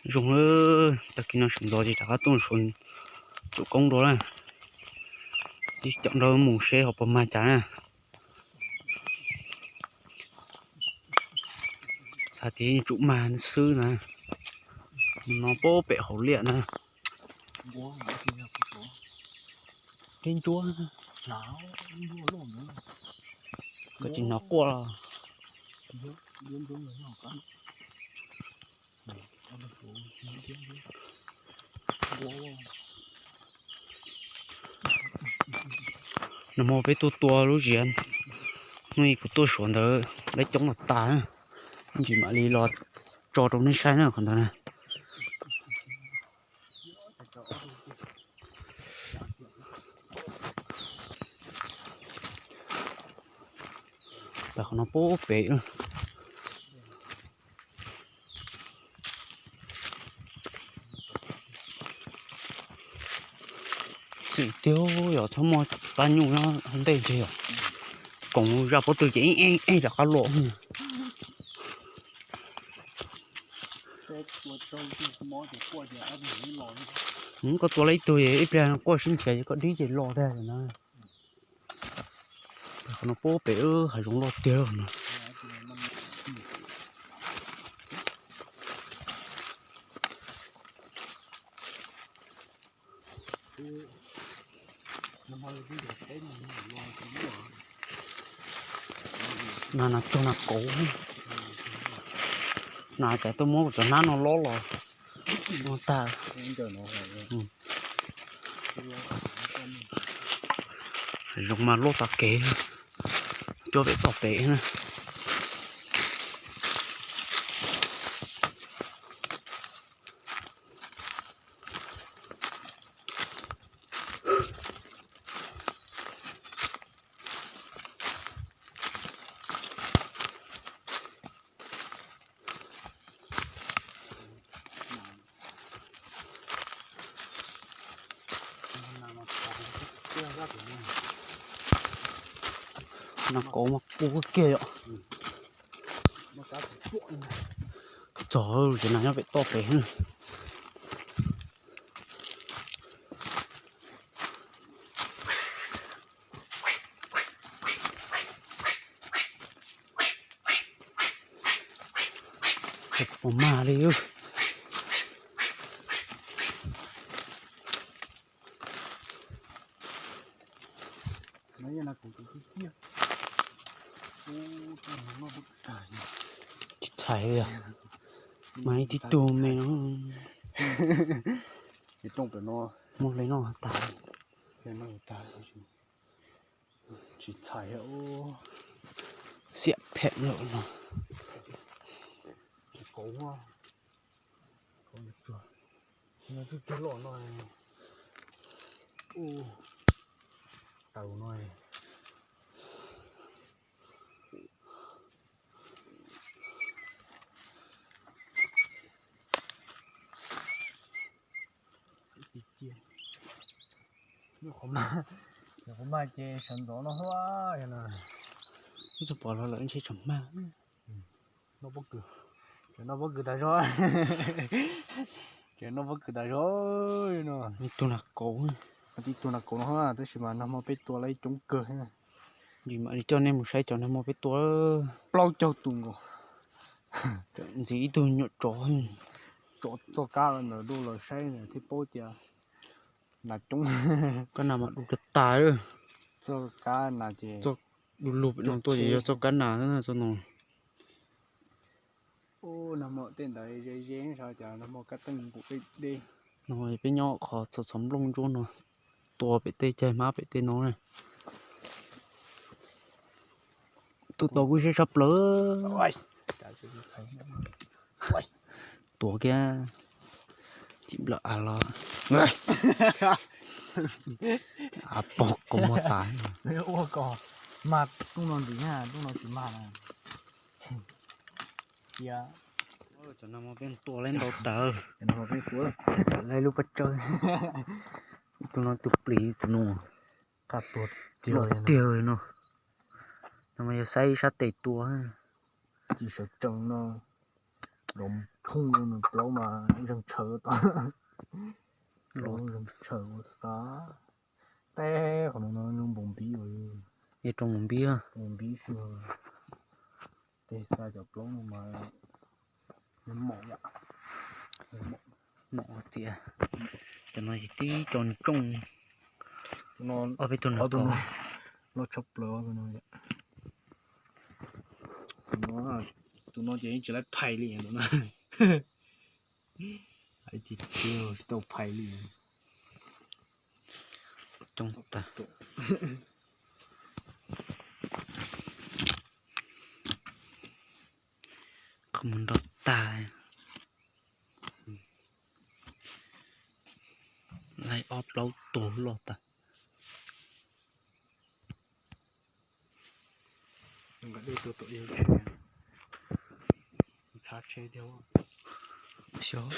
Zoo lawm, tag kis no sawv ntxov ces rov qab tuaj suav tus koob dua na. Ib caum nrog mus seb ho puas mag cas na. Xav tias yeej tsum mag xwb na. No pem hauv liaj na. Dib ntsuab. Koj tsis hnov quaj los? Nag hmo peb tuaj tua lub ziav, hnub ib kuv tuaj suav ntawd lawv coob los tas, ntsis mam li los tso rau nej saib na qhov ntawd na. Pab qhov no pub pem. Xwm tiag yog txhob muaj pab nyuj nyob ntej ntseg yom. Koom zaj pob tw ces eej rov qab los. Koj tua la ib tug ib pliag quaj sib nrhiav koj dib ces los tag na. Qhov no pub pem hav zoov loj tiag no. Na nas tsuag nas kauv, nas cas tuaj muab kuv cov hnab no lob los no tag. Zoo mas loj tas kev, coj pem toj pem na. Nas kauv mas kub kiag yom. Txog ces nas nyob pem toj pem. Puas mag li. Tsis txhais li, mas ib tib tug me no. Muaj li no tas. Tsis txhais, xiam phem lawm no. Taws no. Qhov mag ces sawv ntxov no huab. Ib tug pom los lawm ntshe tsam mag. Noj pob kws, tseem noj pob kws tas zog. Tseem noj pob kws tas zog no. Ib tug nas kauv, ib tug nas kauv no, tab sis mas nag hmo peb tua lawv coob kawg. Yus mam li coj nej mus saib cov nag hmo peb tua. Plaub caug tus nkaus. Ntxiv ib tug nyuam tsov. Tsov txoj kab ntawd dua los saib thiaj paub tias nas coob. Kab nas mas du tas tas. Txoj kab nas ces txoj du lug pem no tuaj ces yog txoj kab nas txoj no. Nag hmo tej ntawd ze ze, cas nag hmo kab teej npum deb deb. No peb nyob qhov txhov txhov nplooj ntsuab no, tua pem tej caij hmab pem tej no na. Tus tau kuj siab tshaj plaws. Tuav kiag, tsis nplawm av los. Av pog qau muag tas. Ua kom mag rooj no ntxiv na, rooj no tsis mag na. Cia, cov nag hmo peb tua laib ntau tas. Cov nag hmo peb tua laib lub paj tsawb. Tus no tus plis, tus no qab tuag tiag tiag no. No mas yog saib sab tes tua. Tsis sawv tsees no, los thooj rau nws plaub mas zeeg tshaw tod. Plaub zeeg tshaw ua xav. Tej qhov no no zoo npaum npib, rau npaum npib, npaum npib xwb. Tej xav cov plaub no mas mom, mom tias cov no tib co nws tsooj. Ob peb tug no loj tshaj plaws no. Tus no ces yeej tsis laib phais li no. Hais tias tsis tau phais li. Coob tag. Qhov muag nrov tag. Laib ob plaub tug loj tag. Nkawd dej tuaj tom ib tsheb, txhab tsheb thiab. Xyov,